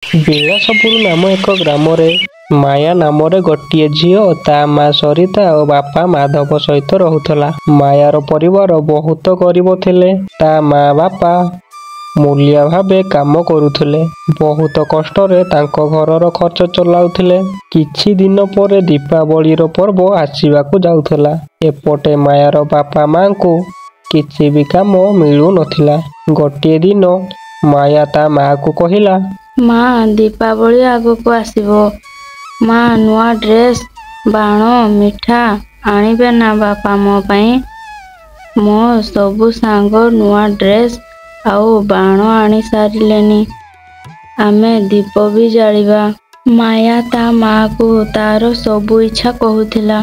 ବିଳାସପୁର ନାମ ଏକ ଗ୍ରାମରେ ମାୟା ନାମରେ ଗୋଟିଏ ଝିଅ ତା ମା ସରିତା ଓ ବାପା ମାଧବ ସହିତ ରହୁଥିଲା। ମାୟାର ପରିବାର ବହୁତ ଗରିବ ଥିଲେ। ତା ମା ବାପା ମୂଲିଆ ଭାବେ କାମ କରୁଥିଲେ। ବହୁତ କଷ୍ଟରେ ତାଙ୍କ ଘରର ଖର୍ଚ୍ଚ ଚଲାଉଥିଲେ। କିଛି ଦିନ ପରେ ଦୀପାବଳିର ପର୍ବ ଆସିବାକୁ ଯାଉଥିଲା। ଏପଟେ ମାୟାର ବାପା ମାଙ୍କୁ କିଛି ବି କାମ ମିଳୁନଥିଲା। ଗୋଟିଏ ଦିନ ମାୟା ତା ମାକୁ କହିଲା, ମା, ଦୀପାବଳି ଆଗକୁ ଆସିବ। ମା, ନୂଆ ଡ୍ରେସ୍, ବାଣ, ମିଠା ଆଣିବେ ନା ବାପା ମୋ ପାଇଁ? ମୋ ସବୁ ସାଙ୍ଗ ନୂଆ ଡ୍ରେସ୍ ଆଉ ବାଣ ଆଣି ସାରିଲେଣି। ଆମେ ଦୀପ ବି ଜାଳିବା। ମାୟା ତା ମାକୁ ତାର ସବୁ ଇଚ୍ଛା କହୁଥିଲା।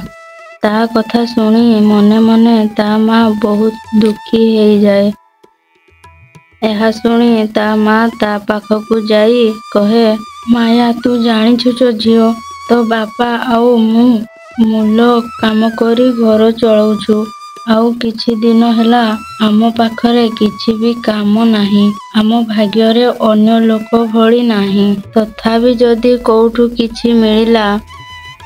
ତା କଥା ଶୁଣି ମନେ ମନେ ତା ମା ବହୁତ ଦୁଃଖୀ ହେଇଯାଏ। ଏହା ଶୁଣି ତା ମା ତା ପାଖକୁ ଯାଇ କହେ, ମାୟା, ତୁ ଜାଣିଛୁ ଝିଅ, ତୋ ବାପା ଆଉ ମୁଁ ମୂଲ କାମ କରି ଘର ଚଳଉଛୁ। ଆଉ କିଛି ଦିନ ହେଲା ଆମ ପାଖରେ କିଛି ବି କାମ ନାହିଁ। ଆମ ଭାଗ୍ୟରେ ଅନ୍ୟ ଲୋକ ଭଳି ନାହିଁ। ତଥାପି ଯଦି କୋଉଠୁ କିଛି ମିଳିଲା,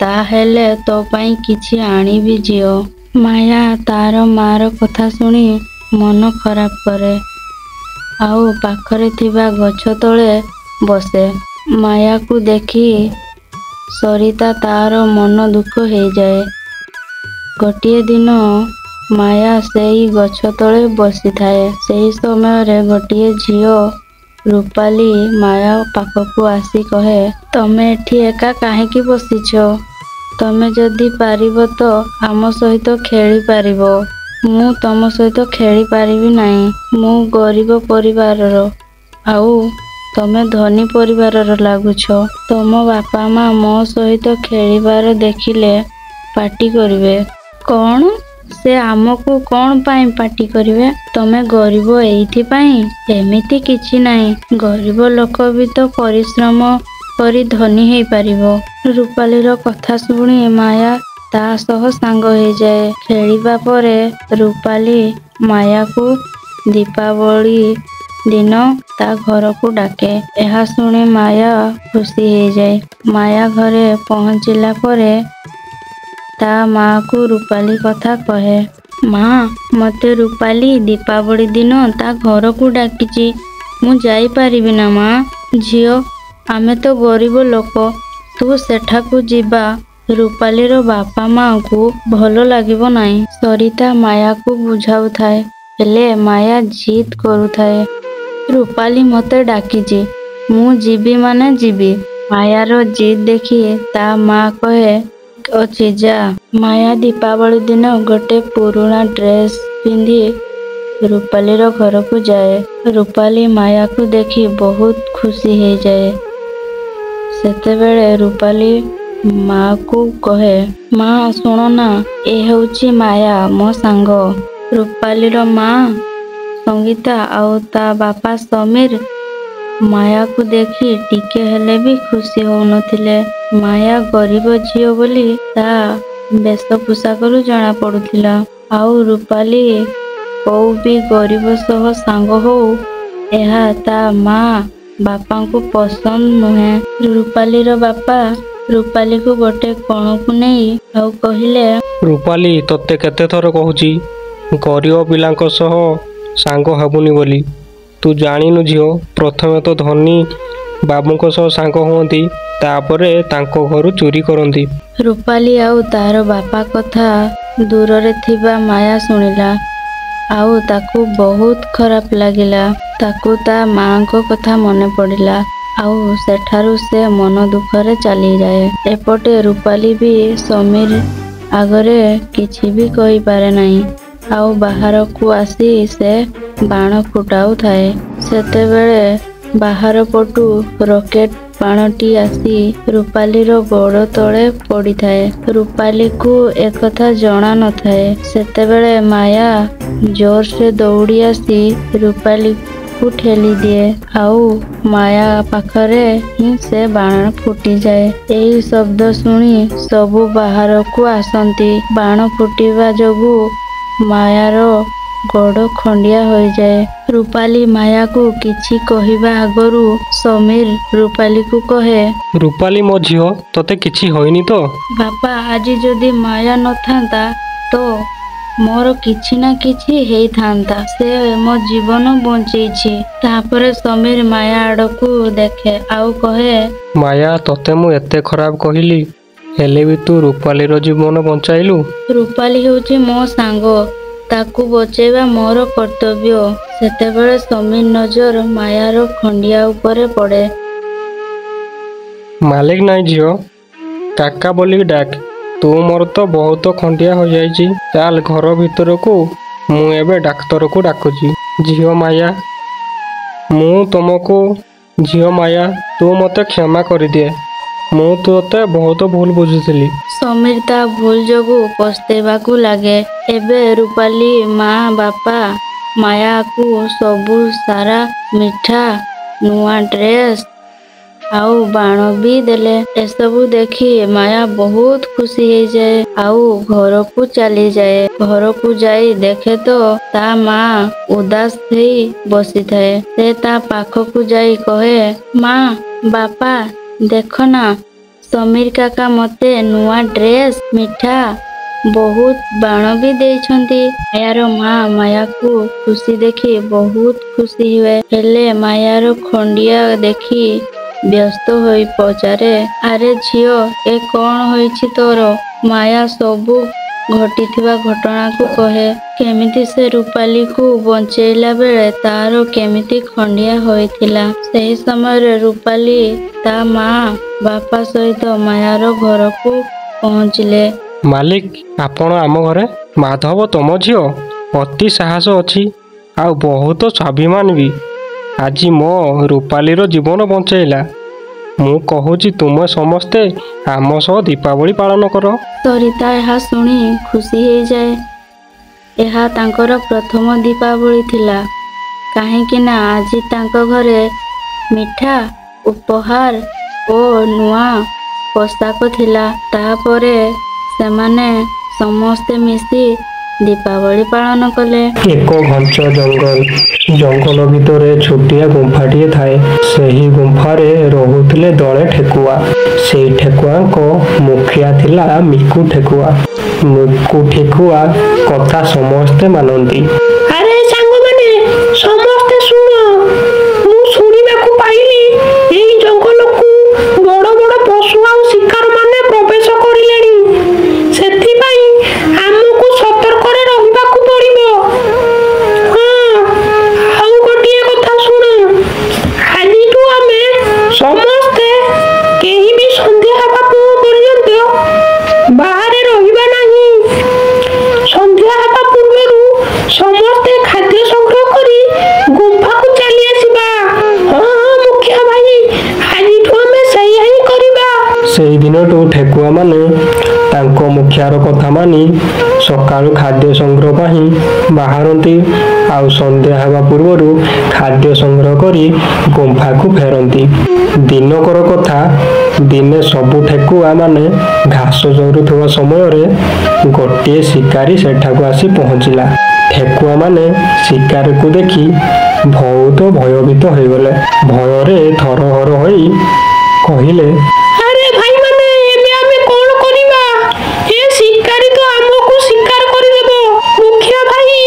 ତାହେଲେ ତୋ ପାଇଁ କିଛି ଆଣିବି ଝିଅ। ମାୟା ତାର ମାର କଥା ଶୁଣି ମନ ଖରାପ କରେ ଆଉ ପାଖରେ ଥିବା ଗଛ ତଳେ ବସେ। ମାୟାକୁ ଦେଖି ସରିତା ତାର ମନ ଦୁଃଖ ହେଇଯାଏ। ଗୋଟିଏ ଦିନ ମାୟା ସେଇ ଗଛ ତଳେ ବସିଥାଏ। ସେହି ସମୟରେ ଗୋଟିଏ ଝିଅ ରୂପାଲି ମାୟା ପାଖକୁ ଆସି କହେ, ତମେ ଏଠି ଏକା କାହିଁକି ବସିଛ? ତମେ ଯଦି ପାରିବ ତ ଆମ ସହିତ ଖେଳି ପାରିବ। ମୁଁ ତମ ସହିତ ଖେଳି ପାରିବି ନାହିଁ। ମୁଁ ଗରିବ ପରିବାରର ଆଉ ତମେ ଧନୀ ପରିବାରର ଲାଗୁଛ। ତମ ବାପା ମା ମୋ ସହିତ ଖେଳିବାର ଦେଖିଲେ ପାଟି କରିବେ। କଣ? ସେ ଆମକୁ କଣ ପାଇଁ ପାଟି କରିବେ? ତମେ ଗରିବ ଏଇଥିପାଇଁ? ଏମିତି କିଛି ନାହିଁ। ଗରିବ ଲୋକ ବି ତ ପରିଶ୍ରମ କରି ଧନୀ ହେଇପାରିବ। ରୂପାଲିର କଥା ଶୁଣି ମାୟା ତା ସହ ସାଙ୍ଗ ହେଇଯାଏ। ଖେଳିବା ପରେ ରୂପାଲି ମାୟାକୁ ଦୀପାବଳି ଦିନ ତା ଘରକୁ ଡାକେ। ଏହା ଶୁଣି ମାୟା ଖୁସି ହେଇଯାଏ। ମାୟା ଘରେ ପହଞ୍ଚିଲା ପରେ ତା ମାକୁ ରୂପାଲି କଥା କହେ। ମା, ମତେ ରୂପାଲି ଦୀପାବଳି ଦିନ ତା ଘରକୁ ଡାକିଛି। ମୁଁ ଯାଇପାରିବି ନା ମା? ଝିଅ, ଆମେ ତ ଗରିବ ଲୋକ। ତୁ ସେଠାକୁ ଯିବା ରୂପାଲିର ବାପା ମାଙ୍କୁ ଭଲ ଲାଗିବ ନାହିଁ। ସରିତା ମାୟାକୁ ବୁଝାଉଥାଏ, ହେଲେ ମାୟା ଜିଦ୍ କରୁଥାଏ। ରୂପାଲି ମତେ ଡାକିଛି, ମୁଁ ଯିବି ମାନେ ଯିବି। ମାୟାର ଜିଦ୍ ଦେଖି ତା ମା କହେ, ଠିକ୍ ଅଛି ଯା। ମାୟା ଦୀପାବଳି ଦିନ ଗୋଟେ ପୁରୁଣା ଡ୍ରେସ୍ ପିନ୍ଧି ରୂପାଲିର ଘରକୁ ଯାଏ। ରୂପାଲି ମାୟାକୁ ଦେଖି ବହୁତ ଖୁସି ହେଇଯାଏ। ସେତେବେଳେ ରୂପାଲି ମାକୁ କହେ, ମା, ଶୁଣ ନା, ଏ ହେଉଛି ମାୟା, ମୋ ସାଙ୍ଗ। ରୂପାଲିର ମା ସଙ୍ଗୀତା ଆଉ ତା ବାପା ସମୀର ମାୟାକୁ ଦେଖି ଟିକେ ହେଲେ ବି ଖୁସି ହଉନଥିଲେ। ମାୟା ଗରିବ ଝିଅ ବୋଲି ତା ବେଶ ପୋଷାକରୁ ଜଣା ପଡୁଥିଲା। ଆଉ ରୂପାଲି କୋଉ ବି ଗରିବ ସହ ସାଙ୍ଗ ହଉ, ଏହା ତା ମା ବାପାଙ୍କୁ ପସନ୍ଦ ନୁହେଁ। ରୂପାଲିର ବାପା ରୂପାଲିକୁ ଗୋଟେ କୋଣକୁ ନେଇ ଆଉ କହିଲେ, ରୂପାଲି, ତୋତେ କେତେଥର କହୁଛି ଗରିବ ପିଲାଙ୍କ ସହ ସାଙ୍ଗ ହେବୁନି ବୋଲି। ତୁ ଜାଣିନୁ ଝିଅ, ପ୍ରଥମେ ତ ଧନୀ ବାବୁଙ୍କ ସହ ସାଙ୍ଗ ହୁଅନ୍ତି, ତାପରେ ତାଙ୍କ ଘରୁ ଚୋରି କରନ୍ତି। ରୂପାଲି ଆଉ ତାର ବାପା କଥା ଦୂରରେ ଥିବା ମାୟା ଶୁଣିଲା ଆଉ ତାକୁ ବହୁତ ଖରାପ ଲାଗିଲା। ତାକୁ ତା ମାଙ୍କ କଥା ମନେ ପଡ଼ିଲା ଆଉ ସେଠାରୁ ସେ ମନ ଦୁଃଖରେ ଚାଲିଯାଏ। ଏପଟେ ରୂପାଲି ବି ସମୀର ଆଗରେ କିଛି ବି କହିପାରେ ନାହିଁ ଆଉ ବାହାରକୁ ଆସି ସେ ବାଣ ଫୁଟାଉଥାଏ। ସେତେବେଳେ ବାହାର ପଟୁ ରକେଟ ବାଣଟି ଆସି ରୂପାଲିର ଗୋଡ଼ ତଳେ ପଡ଼ିଥାଏ। ରୂପାଲିକୁ ଏକଥା ଜଣା ନଥାଏ। ସେତେବେଳେ ମାୟା ଜୋରସେ ଦୌଡ଼ି ଆସି ରୂପାଲିକୁ ଠେଲିଦିଏ ଆଉ ମାୟା ପାଖରେ ହିଁ ସେ ବାଣ ଫୁଟିଯାଏ। ଏହି ଶବ୍ଦ ଶୁଣି ସବୁ ବାହାରକୁ ଆସନ୍ତି। ବାଣ ଫୁଟିବା ଯୋଗୁଁ ମାୟାର ଗୋଡ଼ ଖଣ୍ଡିଆ ହୋଇଯାଏ। ରୂପାଲି ମାୟାକୁ କିଛି କହିବା ଆଗରୁ ସମୀର ରୂପାଲିକୁ କହେ, ରୂପାଲି ମୋ ଝିଅ, ତୋତେ କିଛି ହୋଇନି ତ? ବାପା, ଆଜି ଯଦି ମାୟା ନଥାନ୍ତା ତ ମୋର କିଛି ନା କିଛି ହେଇଥାନ୍ତା। ସେ ମୋ ଜୀବନ ବଞ୍ଚେଇଛି। ତାପରେ ସମୀର ମାୟା ଆଡ଼କୁ ଦେଖେ ଆଉ କହେ, ମାୟା, ତୋତେ ମୁଁ ଏତେ ଖରାପ କହିଲି, ହେଲେ ବି ତୁ ରୂପାଲିର ଜୀବନ ବଞ୍ଚାଇଲୁ। ରୂପାଲି ହେଉଛି ମୋ ସାଙ୍ଗ, ତାକୁ ବଞ୍ଚେଇବା ମୋର କର୍ତ୍ତବ୍ୟ। ସେତେବେଳେ ସମୀର ନଜର ମାୟାର ଖଣ୍ଡିଆ ଉପରେ ପଡ଼େ। ମାଲିକ ନାଇଁ ଝିଅ, କାକା ବୋଲିକି ଡାକ। ତୁ ମୋର ତ ବହୁତ ଖଣ୍ଡିଆ ହୋଇଯାଇଛି। ଚାଲ ଘର ଭିତରକୁ, ମୁଁ ଏବେ ଡାକ୍ତରକୁ ଡାକୁଛି। ଝିଅ ମାୟା, ମୁଁ ତମକୁ ଝିଅ ମାୟା, ତୁ ମୋତେ କ୍ଷମା କରିଦେ। ମୁଁ ତୋତେ ବହୁତ ଭୁଲ ବୁଝୁଥିଲି। ସମୀର ତା ଭୁଲ ଯୋଗୁଁ ପସ୍ତେଇବାକୁ ଲାଗେ। ଏବେ ରୂପାଲି ମା ବାପା ମାୟାକୁ ସବୁ ସାରା ମିଠା, ନୂଆ ଡ୍ରେସ୍ ଆଉ ବାଣ ବି ଦେଲେ। ଏସବୁ ଦେଖି ମାୟା ବହୁତ ଖୁସି ହେଇଯାଏ ଆଉ ଘରକୁ ଚାଲିଯାଏ। ଘରକୁ ଯାଇ ଦେଖେ ତ ତା ମା ଉଦାସ ହେଇ ବସିଥାଏ। ସେ ତା ପାଖକୁ ଯାଇ କହେ, ମା, ବାପା, ଦେଖ ନା, ସମୀର କାକା ମୋତେ ନୂଆ ଡ୍ରେସ୍, ମିଠା, ବହୁତ ବାଣ ବି ଦେଇଛନ୍ତି। ମାୟାର ମା ମାୟାକୁ ଖୁସି ଦେଖି ବହୁତ ଖୁସି ହୁଏ। ହେଲେ ମାୟାର ଖଣ୍ଡିଆ ଦେଖି ବ୍ୟସ୍ତ ହୋଇ ପଚାରେ, ଆରେ ଝିଅ, ଏ କଣ ହୋଇଛି ତୋର? ମାୟା ସବୁ ଘଟିଥିବା ଘଟଣାକୁ କହେ। କେମିତି ସେ ରୂପାଲିକୁ ବଞ୍ଚେଇଲା ବେଳେ ତାର କେମିତି ଖଣ୍ଡିଆ ହୋଇଥିଲା। ସେହି ସମୟରେ ରୂପାଲି ତା ମା ବାପା ସହିତ ମାୟାର ଘରକୁ ପହଞ୍ଚିଲେ। ମାଲିକ, ଆପଣ ଆମ ଘରେ? ମାଧବ, ତମ ଝିଅ ଅତି ସାହସ ଅଛି ଆଉ ବହୁତ ସ୍ୱାଭିମାନ ବି। ଆଜି ମୋ ରୂପାଲିର ଜୀବନ ବଞ୍ଚେଇଲା। ମୁଁ କହୁଛି ତୁମେ ସମସ୍ତେ ଆମ ସହ ଦୀପାବଳି ପାଳନ କର। ସରିତା ଏହା ଶୁଣି ଖୁସି ହେଇଯାଏ। ଏହା ତାଙ୍କର ପ୍ରଥମ ଦୀପାବଳି ଥିଲା, କାହିଁକି ନା ଆଜି ତାଙ୍କ ଘରେ ମିଠା, ଉପହାର ଓ ନୂଆ ପୋଷାକ ଥିଲା। ତାପରେ ସେମାନେ ସମସ୍ତେ ମିଶି ଦୀପାବଳି ପାଳନ କଲେ। ଏକ ଘଞ୍ଚ ଜଙ୍ଗଲ। ଜଙ୍ଗଲ ଭିତରେ ଛୋଟିଆ ଗୁମ୍ଫାଟିଏ ଥାଏ। ସେହି ଗୁମ୍ଫାରେ ରହୁଥିଲେ ଦଳେ ଠେକୁଆ। ସେଇ ଠେକୁଆଙ୍କ ମୁଖିଆ ଥିଲା ମିକୁ ଠେକୁଆ। ମିକୁ ଠେକୁଆ କଥା ସମସ୍ତେ ମାନନ୍ତି। ଆରେ ସାଙ୍ଗମାନେ, ସମସ୍ତେ ଶୁଣ, ମୁଁ ଶୁଣିବାକୁ ପାଇଲି ଏଇ ଜଙ୍ଗଲକୁ ବଡ଼ ବଡ଼ ପଶୁ ଆଉ ଶିକାରମାନେ ପ୍ରବେଶ କରିଲେଣି। ସେଥିପାଇଁ ଆମକୁ ସତର୍କରେ ରହିବାକୁ ପଡ଼ିବ। ହଁ, ଆଉ ଗୋଟିଏ କଥା ଶୁଣ, ଆଜିଠୁ ଆମେ ସମସ୍ତେ କେହି ବି ସନ୍ଧ୍ୟା ହେବା ପର୍ଯ୍ୟନ୍ତ ବାହାରେ ରହିବା ନାହିଁ। ସନ୍ଧ୍ୟା ହେବା ପୂର୍ବରୁ ସମସ୍ତେ ଖାଦ୍ୟ ସଂଗ୍ରହ କରି ଗୁମ୍ଫାକୁ ଚାଲି ଆସିବା। ହଁ ହଁ ମୁଖିଆ ଭାଇ, ଆଜିଠୁ ଆମେ ସେଇଆ ହିଁ କରିବା। ସେଇ ଦିନଠୁ ଠେକୁଆମାନେ ତାଙ୍କ ମୁଖିଆର କଥା ମାନି ସକାଳୁ ଖାଦ୍ୟ ସଂଗ୍ରହ ପାଇଁ ବାହାରନ୍ତି ଆଉ ସନ୍ଧ୍ୟା ହେବା ପୂର୍ବରୁ ଖାଦ୍ୟ ସଂଗ୍ରହ କରି ଗୁମ୍ଫାକୁ ଫେରନ୍ତି। ଦିନକର କଥା, ଦିନେ ସବୁ ଠେକୁଆ ମାନେ ଘାସ ଚରୁଥିବା ସମୟରେ ଗୋଟିଏ ଶିକାରୀ ସେଠାକୁ ଆସି ପହଞ୍ଚିଲା। ଠେକୁଆମାନେ ଶିକାରୀକୁ ଦେଖି ବହୁତ ଭୟଭୀତ ହୋଇଗଲେ। ଭୟରେ ଥରହର ହୋଇ କହିଲେ, ଆରେ ଭାଇମାନେ, ଏବେ ଆମେ କଣ କରିବା? ଏ ଶିକାରୀ ତ ଆମକୁ ଶିକାର କରିଦେବ। ମୁଖିଆ ଭାଇ,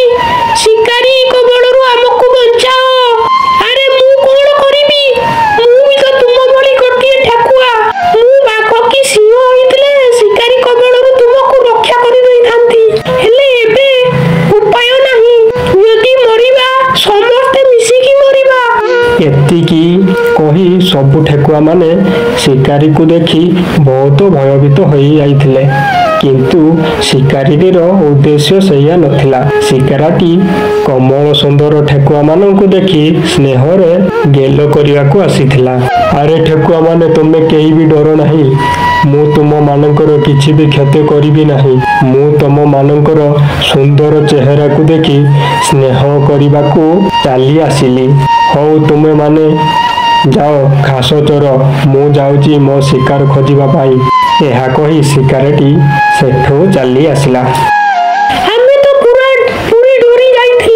ଶିକାରୀ କବଳରୁ ଆମକୁ ବଞ୍ଚାଅ। ଆରେ ମୁଁ କଣ କରିବି? ମୁଁ ବି ତ ତୁମ ଭଳି ଗୋଟିଏ ଠେକୁଆ। ମୁଁ ବାଘ କି ସିଂହ ହୋଇଥିଲେ ଶିକାରୀ କବଳରୁ ତୁମକୁ ରକ୍ଷା କରିଦେଇଥାନ୍ତି। ହେଲେ ଏବେ ଉପାୟ ନାହିଁ। ଯଦି ମରିବା, ସମସ୍ତେ ମିଶିକି ମରିବା। ଏତିକି କହି ସବୁ ଠେକୁଆମାନେ ଶିକାରୀକୁ ଦେଖି ବହୁତ ଭୟଭୀତ ହୋଇଯାଇଥିଲେ। କିନ୍ତୁ ଶିକାରୀଟିର ଉଦ୍ଦେଶ୍ୟ ସେଇଆ ନଥିଲା। ଶିକାରୀଟି କୋମଳ ସୁନ୍ଦର ଠେକୁଆମାନଙ୍କୁ ଦେଖି ସ୍ନେହରେ ଗେଲ କରିବାକୁ ଆସିଥିଲା। ଆରେ ଠେକୁଆମାନେ, ତୁମେ କେହି ବି ଡର ନାହିଁ। ମୁଁ ତୁମମାନଙ୍କର କିଛି ବି କ୍ଷତି କରିବି ନାହିଁ। ମୁଁ ତୁମମାନଙ୍କର ସୁନ୍ଦର ଚେହେରାକୁ ଦେଖି ସ୍ନେହ କରିବାକୁ ଚାଲି ଆସିଲି। ହଉ, ତୁମେମାନେ ଯାଅ ଘାସ ଚର, ମୁଁ ଯାଉଛି ମୋ ଶିକାର ଖୋଜିବା ପାଇଁ। ଏହା କହି ଶିକାରୀଟି ସେଠୁ ଚାଲି ଆସିଲା। ଆମେ ତ ପୁରା ପୁରି ଡରି ଯାଇଥିଲୁ।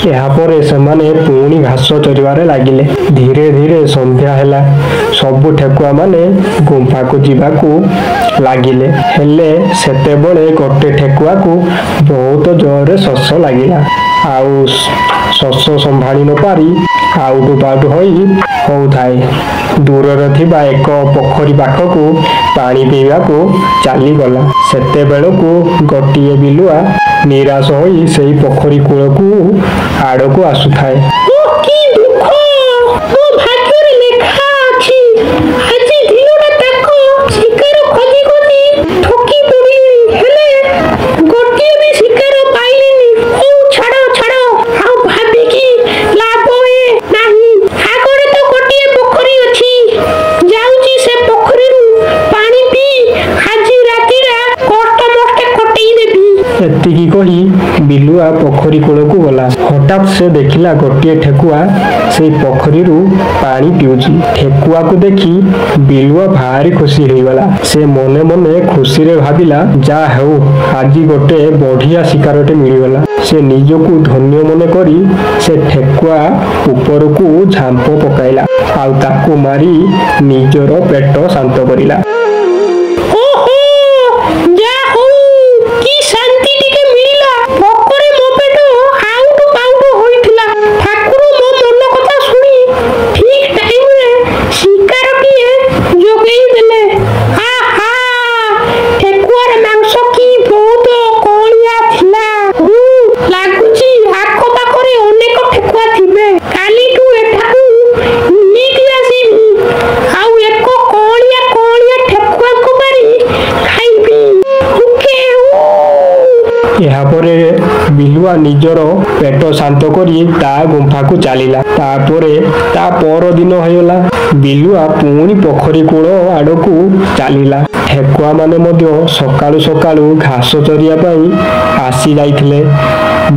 ଏହାପରେ ସେମାନେ ପୁଣି ଘାସ ଚରିବାରେ ଲାଗିଲେ। ଧୀରେ ଧୀରେ ସନ୍ଧ୍ୟା ହେଲା। ସବୁ ଠେକୁଆମାନେ ଗୁମ୍ଫାକୁ ଯିବାକୁ ଲାଗିଲେ। ହେଲେ ସେତେବେଳେ ଗୋଟେ ଠେକୁଆକୁ ବହୁତ ଜୋରରେ ଶୋଷ ଲାଗିଲା। ଆଉ ଶୋଷ ସମ୍ଭାଳି ନପାରି ଆଉଟୁ ପାଉଟୁ ହୋଇ ହଉଥାଏ। ଦୂରରେ ଥିବା ଏକ ପୋଖରୀ ପାଖକୁ ପାଣି ପିଇବାକୁ ଚାଲିଗଲା। ସେତେବେଳକୁ ଗୋଟିଏ ବିଲୁଆ ନିରାଶ ହୋଇ ସେଇ ପୋଖରୀ କୂଳକୁ ଆଡ଼କୁ ଆସୁଥାଏ। ଓଃ, କି ଦୁଃଖ! ମୋ ଭାଗ୍ୟରେ ଲେଖା ଅଛି, ଆଜି ଦିନଟା ଯାକ ଶିକାର ଖୋଜି ଖୋଜି ଥକି ପଡ଼ିଲିଣି, ହେଲେ ଗୋଟିଏ ବି ଶିକାର ପାଇଲିନି। ହଉ, ଛାଡ଼ ଛାଡ଼, ଆଉ ଭାବିକି ଲାଭ ଏ ନାହିଁ। ଆଗରେ ତ ଗୋଟିଏ ପୋଖରୀ ଅଛି। ଯାଉଛି, ସେ ପୋଖରୀରୁ ପାଣି ପିଇ ଆଜି ରାତିଟା କଷ୍ଟମଷ୍ଟେ କଟେଇ ଦେବି। ଏତିକି କହି ବିଲୁଆ ପୋଖରୀ କୂଳକୁ ଗଲା। ହଠାତ୍ ସେ ଦେଖିଲା, ଗୋଟିଏ ଠେକୁଆ ସେଇ ପୋଖରୀରୁ ପାଣି ପିଉଛି। ଠେକୁଆକୁ ଦେଖି ବିଲୁଆ ଭାରି ଖୁସି ହେଇଗଲା। ସେ ମନେ ମନେ ଖୁସିରେ ଭାବିଲା, ଯା ହେଉ, ଆଜି ଗୋଟେ ବଢ଼ିଆ ଶିକାରଟେ ମିଳିଗଲା। ସେ ନିଜକୁ ଧନ୍ୟ ମନେ କରି ସେ ଠେକୁଆ ଉପରକୁ ଝାମ୍ପ ପକାଇଲା ଆଉ ତାକୁ ମାରି ନିଜର ପେଟ ଶାନ୍ତ କରିଲା। ଓହୋ, ଯା ହଉ, କି ଶାନ୍ତି ଟିକେ ମିଳିଲା! ଭୋକରେ ମୋ ପେଟ ଆଉଟୁ ପାଉଟୁ ହୋଇଥିଲା। ଠାକୁର ମୋ ମନ କଥା ଶୁଣି ଠିକ ଟାଇମରେ ଶିକାରଟିଏ ଯୋଗେଇ ଦେଲେ। ଆହା, ଠେକୁଆର ମାଂସ କି ବହୁତ କଅଁଳିଆ ଥିଲା! ମୁଁ ଲାଗୁଛି ଆଖପାଖରେ ଅନେକ ଠେକୁଆ ଥିବେ। କାଲିଠୁ ଏଠାକୁ ନିତି ଆସିବି ଆଉ ଏକ କଅଁଳିଆ କଅଁଳିଆ ଠେକୁଆକୁ ମାରି ଖାଇବି। ହୁକେ ହୁ! ଏହାପରେ ବିଲୁଆ ନିଜର ପେଟ ଶାନ୍ତ କରି ତା ଗୁମ୍ଫାକୁ ଚାଲିଲା। ତାପରେ ତା ପରଦିନ ହେଇଗଲା। ବିଲୁଆ ପୁଣି ପୋଖରୀ କୂଳ ଆଡ଼କୁ ଚାଲିଲା। ଠେକୁଆମାନେ ମଧ୍ୟ ସକାଳୁ ସକାଳୁ ଘାସ ଚରିବା ପାଇଁ ଆସି ଯାଇଥିଲେ।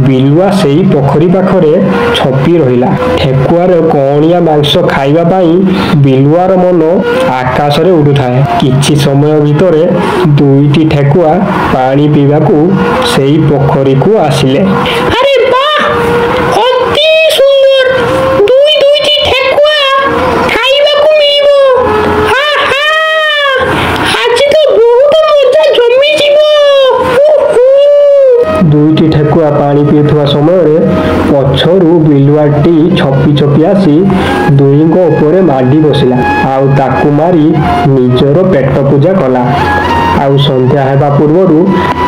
ବିଲୁଆ ସେଇ ପୋଖରୀ ପାଖରେ ଛପି ରହିଲା। ଠେକୁଆର କଅଁଳିଆ ମାଂସ ଖାଇବା ପାଇଁ ବିଲୁଆର ମନ ଆକାଶରେ ଉଡୁଥାଏ। କିଛି ସମୟ ଭିତରେ ଦୁଇଟି ଠେକୁଆ ପାଣି ପିଇବାକୁ ସେଇ ପୋଖରୀକୁ ଆସିଲେ। ଆରେ ବାଃ, ଅତି ସୁନ୍ଦର! ଦୁଇ ଦୁଇଟି ଠେକୁଆ ଖାଇବାକୁ ମିଳିବ। ଆହା, ଆଜି ତ ବହୁତ ମଜା ଜମିଯିବ। ଉହୁ। ଦୁଇଟି ଠେକୁଆ ପାଣି ପିଉଥିବା ସମୟରେ ପଛରୁ ବିଲୁଆଟି ଛପି ଛପି ଆସି ଦୁହିଁଙ୍କ ଉପରେ ମାଡ଼ି ବସିଲା ଆଉ ତାକୁ ମାରି ନିଜର ପେଟ ପୂଜା କଲା ଆଉ ସନ୍ଧ୍ୟା ହେବା ପୂର୍ବରୁ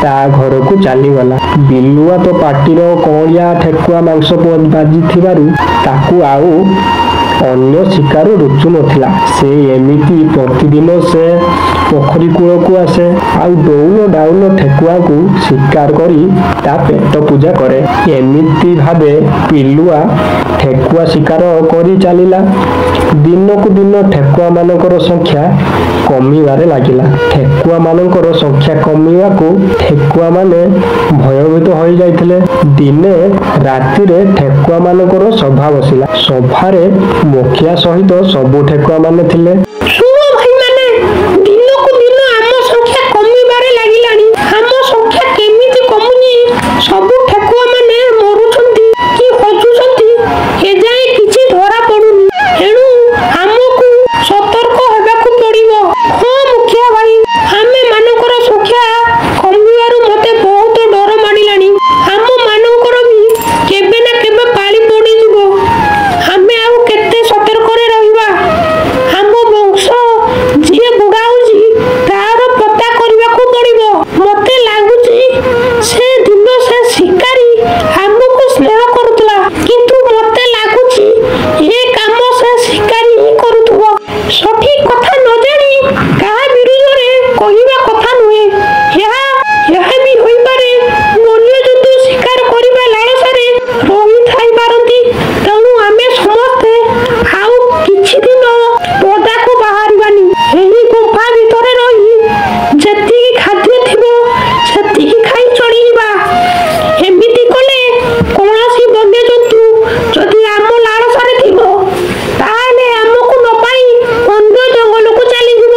ତା ଘରକୁ ଚାଲିଗଲା। ବିଲୁଆ ତ ପାଟିର କଅଁଳିଆ ଠେକୁଆ ମାଂସ ବାଜିଥିବାରୁ ତାକୁ ଆଉ ଅନ୍ୟ ଶିକାର ରୁଚୁ ନଥିଲା। ସେ ଏମିତି ପ୍ରତିଦିନ ସେ ପୋଖରୀ କୂଳକୁ ଆସେ ଆଉ ଡଉଲ ଡାଉଲ ଠେକୁଆକୁ ଶିକାର କରି ତା ପେଟ ପୂଜା କରେ। ଏମିତି ଭାବେ ବିଲୁଆ ଠେକୁଆ ଶିକାର କରି ଚାଲିଲା। ଦିନକୁ ଦିନ ଠେକୁଆମାନଙ୍କର ସଂଖ୍ୟା କମିବାରେ ଲାଗିଲା। ଠେକୁଆମାନଙ୍କର ସଂଖ୍ୟା କମିବାକୁ ଠେକୁଆମାନେ ଭୟଭୀତ ହୋଇଯାଇଥିଲେ। ଦିନେ ରାତିରେ ଠେକୁଆମାନଙ୍କର ସଭା ବସିଲା। ସଭାରେ ମୁଖିଆ ସହିତ ସବୁ ଠେକୁଆମାନେ ଥିଲେ। ଶୁଣ ଭାଇମାନେ, ଦିନକୁ ଦିନ ଆମ ସଂଖ୍ୟା କମିବାରେ ଲାଗିଲାଣି। ଆମ ସଂଖ୍ୟା କେମିତି କମୁଛି, ସବୁ ଠେକୁଆମାନେ ମରୁଛନ୍ତି କି ହଜୁଛନ୍ତି, ଏଯାଏଁ କିଛି ଧରା ପଡୁନି। ଏଣୁ ଆମକୁ ସତର୍କ ହେବାକୁ ପଡିବ। ହଁ ମୁଖିଆ ଭାଇ, ଆମେ ମାନଙ୍କର ସଂଖ୍ୟା କମିବାରୁ ମତେ ବହୁତ ଡର ମାଡ଼ିଲାଣି। ଆମ ମାନଙ୍କର ବି କେବେ ନା କେବେ ପାଳି ପଡ଼ିଯିବ। ଆମେ ଆଉ କେତେ ସତର୍କରେ ରହିବା? ଆମ ବଂଶ ଯିଏ ବୁଢ଼ା ହଉଛି, ତାର ପତା କରିବାକୁ ପଡିବ। ମତେ ଲାଗୁଛି ସେ ଦିନ ସେ ଶିକାରୀ ଆମକୁ ସ୍ନେହ କରୁଥିଲା, କିନ୍ତୁ ମତେ ଲାଗୁଛି ଏ କାମ ସେ ଶିକାରୀ ହିଁ କରୁଥିବ। ସଠିକ କଥା ନ ଜାଣି କାହା ବିରୁଦ୍ଧରେ କହିବା କଥା ନୁହେଁ। ଏହା ବି ହୋଇପାରେ, ବନ୍ୟଜନ୍ତୁ ଶିକାର କରିବା ଲାଳସାରେ ରହିଥାଇପାରନ୍ତି। ତେଣୁ ଆମେ ସମସ୍ତେ ଆଉ କିଛି ଦିନ ପଦାକୁ ବାହାରିବାନି। ଏହି ଗୁମ୍ଫା ଭିତରେ ରହି ଯେତିକି ଖାଦ୍ୟ ଥିବ ସେତିକି ଖାଇ ଚଳିଯିବା। ଏମିତି କଲେ କୌଣସି ବନ୍ୟଜନ୍ତୁ ଯଦି ଆମ ଲାଳସାରେ ଥିବ, ତାହେଲେ ଆମକୁ ନ ପାଇ ଅନ୍ୟ ଜଙ୍ଗଲକୁ ଚାଲିଯିବ।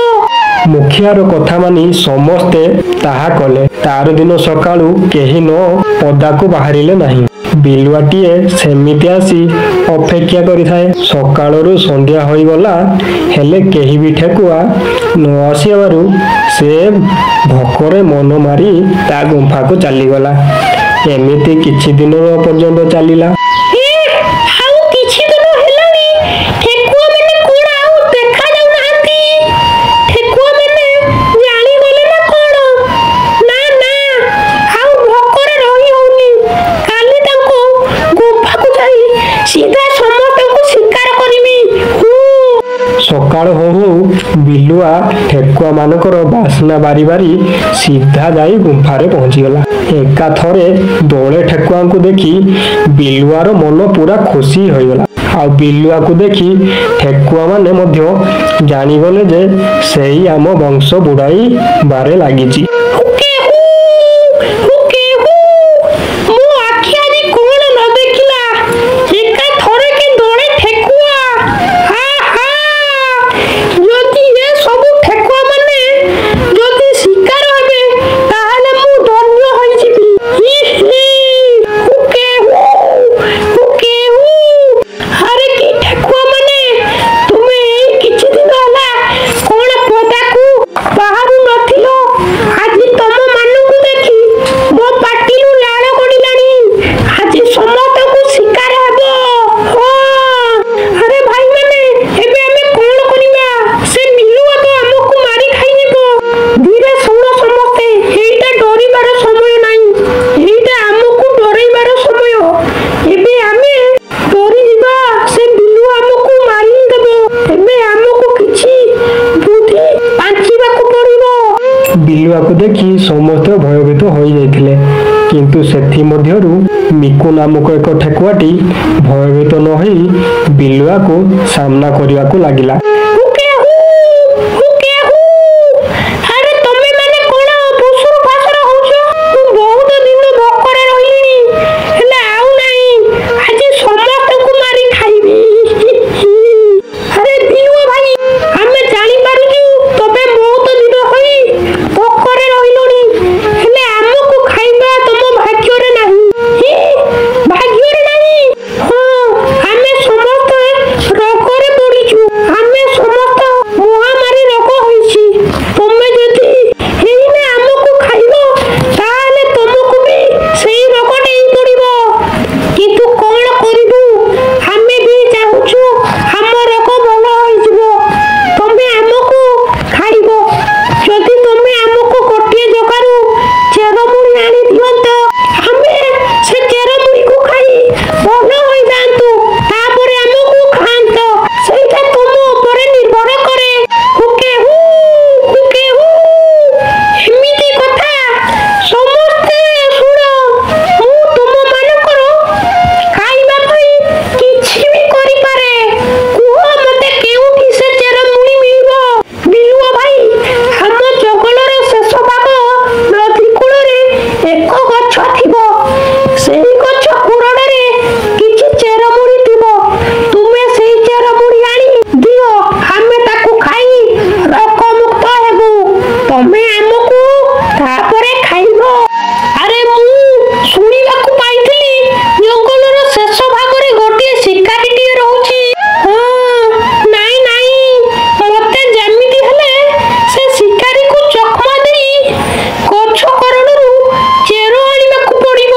ମୁଖିଆର କଥା ମାନି ସମସ୍ତେ ତାହା କଲେ। ତାର ଦିନ ସକାଳୁ କେହି ନ ପଦାକୁ ବାହାରିଲେ ନାହିଁ। ବିଲୁଆଟିଏ ସେମିତି ଆସି ଅପେକ୍ଷା କରିଥାଏ। ସକାଳରୁ ସନ୍ଧ୍ୟା ହୋଇଗଲା, ହେଲେ କେହି ବି ଠେକୁଆ ନ ଆସିବାରୁ ସେ ଭୋକରେ ମନ ମାରି ତା ଗୁମ୍ଫାକୁ ଚାଲିଗଲା। ଏମିତି କିଛି ଦିନ ପର୍ଯ୍ୟନ୍ତ ଚାଲିଲା। ଏ, ଆଉ କିଛି ଦିନ ହେଲାଣି, ଠେକୁଆ ମାନେ କଣ ଆଉ ଦେଖା ଯାଉନାହାନ୍ତି? ଠେକୁଆ ମାନେ ଜାଣିଗଲେ ନା କଣ? ନା ନା, ଆଉ ଭୋକରେ ରହି ହଉନି। କାଲି ତାଙ୍କ ଗୁମ୍ଫାକୁ ଯାଇ ସିଧା ସମସ୍ତଙ୍କୁ ଶିକାର କରିବି। ହୁଁ। ସକାଳ ହଉ ହଉ ବିଲୁଆ ଠେକୁଆ ମାନଙ୍କର ବାସ୍ନା ବାରି ବାରି ସିଧା ଯାଇ ଗୁମ୍ଫାରେ ପହଞ୍ଚିଗଲା। ଏକାଥରେ ଦଳେ ଠେକୁଆଙ୍କୁ ଦେଖି ବିଲୁଆର ମନ ପୁରା ଖୁସି ହୋଇଗଲା। ଆଉ ବିଲୁଆକୁ ଦେଖି ଠେକୁଆ ମାନେ ମଧ୍ୟ ଜାଣିଗଲେ ଯେ ସେଇ ଆମ ବଂଶ ବୁଡାଇବାରେ ଲାଗିଛି। ହୁକେ ହୁ, ହୁକେ ହୁ, ମୋ ଆଖି ଆଜି କଣ ନ ଦେଖିଲା! ଏକା ଥରକେ ଦଳେ ଠେକୁଆ! ଆହା, ଯଦି ଏ ସବୁ ଠେକୁଆ ମାନେ ଯଦି ଶିକାର ହେବେ, ତାହେଲେ ମୁଁ ଧନ୍ୟ ହୋଇଯିବି। ହି ହି, ହୁକେ ହୁ, ହୁକେ ହୁ। ଆରେ କି ଠେକୁଆ ମାନେ, ତୁମେ ଏଇ କିଛି ଦିନ ହେଲା କଣ ପଦାକୁ ବାହାରୁ ନଥିଲ? ଆଜି ତମ ମାନଙ୍କୁ ଦେଖି ମୋ ପାଟିରୁ ଲାଳ ଗଡ଼ିଲାଣି। ଆଜି ସମସ୍ତଙ୍କୁ ଶିକାର ହେବ। ହଁ, ଆରେ ଭାଇମାନେ, ଏବେ ଆମେ କଣ କରିବା? ସେ ବିଲୁଆ ତ ଆମକୁ ମାରି ଖାଇଯିବ। ଧୀରେ ଶୁଣ ସମସ୍ତେ, ଏଇଟା ଡରିବାର ସମୟ ନାହିଁ, ଏଇଟା ଆମକୁ ଡରେଇବାର ସମୟ। ଏବେ ଆମେ ଡରିଯିବା, ସେ ବିଲୁଆ ଆମକୁ ମାରିଦେବ। ଏବେ ଆମକୁ କିଛି ବୁଦ୍ଧି ପାଞ୍ଚିବାକୁ ପଡିବ। ବିଲୁଆକୁ ଦେଖି ସମସ୍ତେ ଭୟଭୀତ ହୋଇଯାଇଥିଲେ, କିନ୍ତୁ ସେଥିମଧ୍ୟରୁ ମିକୁ ନାମକ ଏକ ଠେକୁଆଟି ଭୟଭୀତ ନ ହୋଇ ବିଲୁଆକୁ ସାମ୍ନା କରିବାକୁ ଲାଗିଲା। ହୁକେ ହୁ, ହୁକେ ହୁ, ଆରେ ତମେ ମାନେ କଣ ଫୁସୁର ଫାସର ହଉଛ? ମୁଁ ବହୁତ ଦିନ ଭୋକରେ ରହିଲିଣି, ହେଲେ ଆଉ ନାହିଁ। ଆଜି ସମସ୍ତଙ୍କୁ ମାରି ଖାଇବି। ଆରେ ବିଲୁଆ ଭାଇ, ଆମେ ଜାଣିପାରୁଛୁ ତମେ ବହୁତ ଦିନ ହୋଇ ଭୋକରେ ରହିଲଣି, ହେଲେ ଆମକୁ ଖାଇବା ତମ ଭାଗ୍ୟରେ ନାହିଁ। ହି, ଭାଗ୍ୟରେ ନାହିଁ? ହଁ, ଆମେ ସମସ୍ତେ ରୋଗରେ ପଡିଛୁ। ଆମେ ସମସ୍ତ ମହାମାରୀ ରୋଗ ହୋଇଛି। ତମେ ଯଦି ଏଇନା ଆମକୁ ଖାଇବ, ତାହେଲେ ତମକୁ ବି ସେଇ ରୋଗ ଡେଇଁ ପଡିବ। କିନ୍ତୁ କଣ କରିବୁ, ଆମେ ବି ଚାହୁଁଛୁ ଆମ ରୋଗ ଭଲ ହୋଇଯିବ, ତମେ ଆମକୁ ଖାଇବ। ଯଦି ତମେ ଆମକୁ ଗୋଟିଏ ଜାଗାରୁ ଚେରମୂଳି ଆଣି ଦିଅନ୍ତ, ଆମେ ସେ ଚେରମୂଳିକୁ ଖାଇ ଭଲ ହୋଇଯାଆନ୍ତୁ, ତାପରେ ଆମକୁ ଖାଆନ୍ତ। ସେଇଟା ତୁମ ଉପରେ ନିର୍ଭର କରେ। ହୁକେ ହୁ, ହୁକେ ହୁ। ଏମିତି କଥା? ସମସ୍ତେ ଶୁଣ, ମୁଁ ତୁମମାନଙ୍କର ଖାଇବା ପାଇଁ କିଛି ବି କରିପାରେ। କୁହ ମତେ, କେଉଁଠି ସେ ଚେରମୂଳି ମିଳିବ? ବିଲୁଆ ଭାଇ, ଆମ ଜଙ୍ଗଲର ଶେଷ ଭାଗ ନଦୀ କୂଳରେ ଏକ ଗଛ ଥିବ। ସେଇ ଗଛ କୁରଡ଼ରେ କିଛି ଚେରମୂଳି ଥିବ। ତୁମେ ସେଇ ଚେରମୂଳି ଆଣି ଦିଅ, ଆମେ ତାକୁ ଖାଇ ରୋଗମୁକ୍ତ ହେବୁ। ତମେ ଆମକୁ ତାପରେ ଖାଇବ। ଆରେ, ମୁଁ ଶୁଣିବାକୁ ପାଇଥିଲି ଜଙ୍ଗଲର ଶେଷ ଭାଗରେ ଗୋଟିଏ ଶିକାରୀଟିଏ ରହୁଛି। ହଁ, ନାଇଁ ନାଇଁ, ମତେ ଯେମିତି ହେଲେ ସେ ଶିକାରୀକୁ ଚକମା ଦେଇ ଗଛ କରଡ଼ରୁ ଚେର ଆଣିବାକୁ ପଡିବ।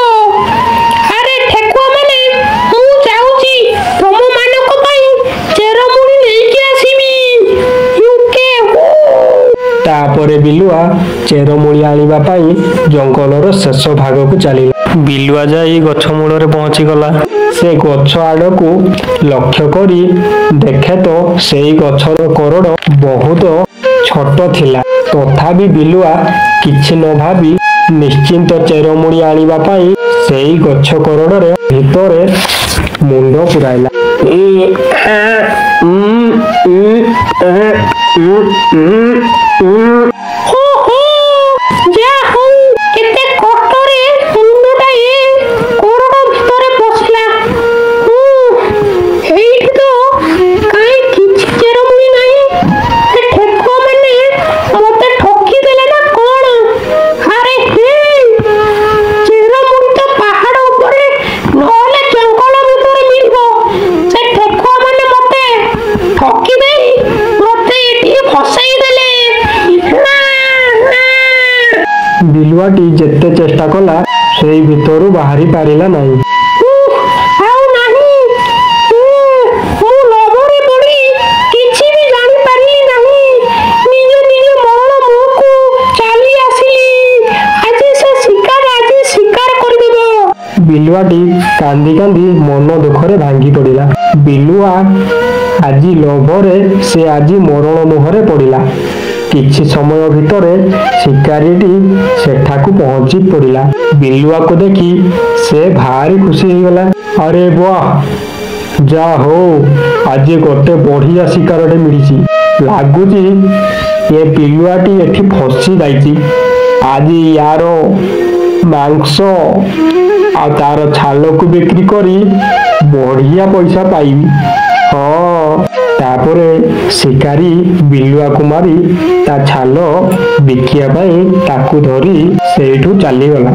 ଆରେ ଠେକୁଆ ମାନେ, ମୁଁ ଯାଉଛି, ତମମାନଙ୍କ ପାଇଁ ଚେରମୂଳି ନେଇକି ଆସିବି। ୟୁକେ ହୁ। ତାପରେ ବିଲୁଆ ଚେରମୂଳି ଆଣିବା ପାଇଁ ଜଙ୍ଗଲର ଶେଷ ଭାଗକୁ ଚାଲିଲା। ବିଲୁଆ ଯାଇ ଗଛ ମୂଳରେ ପହଞ୍ଚିଗଲା। ସେ ଗଛ ଆଡ଼କୁ ଲକ୍ଷ୍ୟ କରି ଦେଖେ ତ ସେଇ ଗଛର କୋରଡ଼ ବହୁତ ଛୋଟ ଥିଲା। ତଥାପି ବିଲୁଆ କିଛି ନ ଭାବି ନିଶ୍ଚିନ୍ତ ଚେରମୂଳି ଆଣିବା ପାଇଁ ସେଇ ଗଛ କୋରଡ଼ରେ ଭିତରେ ମୁଣ୍ଡ ପୁରାଇଲା। ଇ, ଆ, ଉଁ, ଇ, ଏ, ଉ, ଉଁ, ଉଁ। ହୋ, ଯା ହଉ, କେତେ କଷ୍ଟରେ ମୁଣ୍ଡଟା ଏ କୋରଡ଼ ଭିତରେ ପଶିଲା। ହୁଁ, ଏଇଠି ତ କାଇଁ କିଛି ଚେରମୂଳି ନାହିଁ। ଏ ଠେକୁଆ ମାନେ ମତେ ଠକିଦେଲେ ନା କଣ? ଆରେ ହେ, ଚେରମୂଳି ତ ପାହାଡ଼ ଉପରେ ନଦୀ ସେଇ ଭିତରୁ ବାହାରି ପାରିଲା ନାହିଁ। ଉଃ, ଆଉ ନାହିଁ। ମୁଁ ଲୋଭରେ ପଡ଼ି କିଛି ବି ଜାଣିପାରିଲି ନାହିଁ। ନିଜେ ନିଜ ମରଣ ମୁହଁକୁ ଚାଲି ଆସିଲି। ଆଜି ସେ ଶିକାର ଆଜି ଶିକାର କରିଦେବ। ବିଲୁଆଟି କାନ୍ଦି କାନ୍ଦି ମନ ଦୁଃଖରେ ଭାଙ୍ଗି ପଡ଼ିଲା। ବିଲୁଆ ଆଜି ଲୋଭରେ ସେ ଆଜି ମରଣ ମୁହଁରେ ପଡ଼ିଲା। କିଛି ସମୟ ଭିତରେ ଶିକାରୀଟି ସେଠାକୁ ପହଞ୍ଚି ପଡ଼ିଲା। ବିଲୁଆକୁ ଦେଖି ସେ ଭାରି ଖୁସି ହେଇଗଲା। ଆରେ ବାଃ, ଯା ହଉ, ଆଜି ଗୋଟେ ବଢିଆ ଶିକାରଟେ ମିଳିଛି। ଲାଗୁଛି ଏ ବିଲୁଆଟି ଏଠି ଫସି ଯାଇଛି। ଆଜି ୟାର ମାଂସ ଆଉ ତାର ଛାଲକୁ ବିକ୍ରି କରି ବଢିଆ ପଇସା ପାଇବି। ହଁ, ତାପରେ ଶିକାରୀ ବିଲୁଆକୁ ମାରି ତା ଛାଲ ବିକିବା ପାଇଁ ତାକୁ ଧରି ସେଇଠୁ ଚାଲିଗଲା।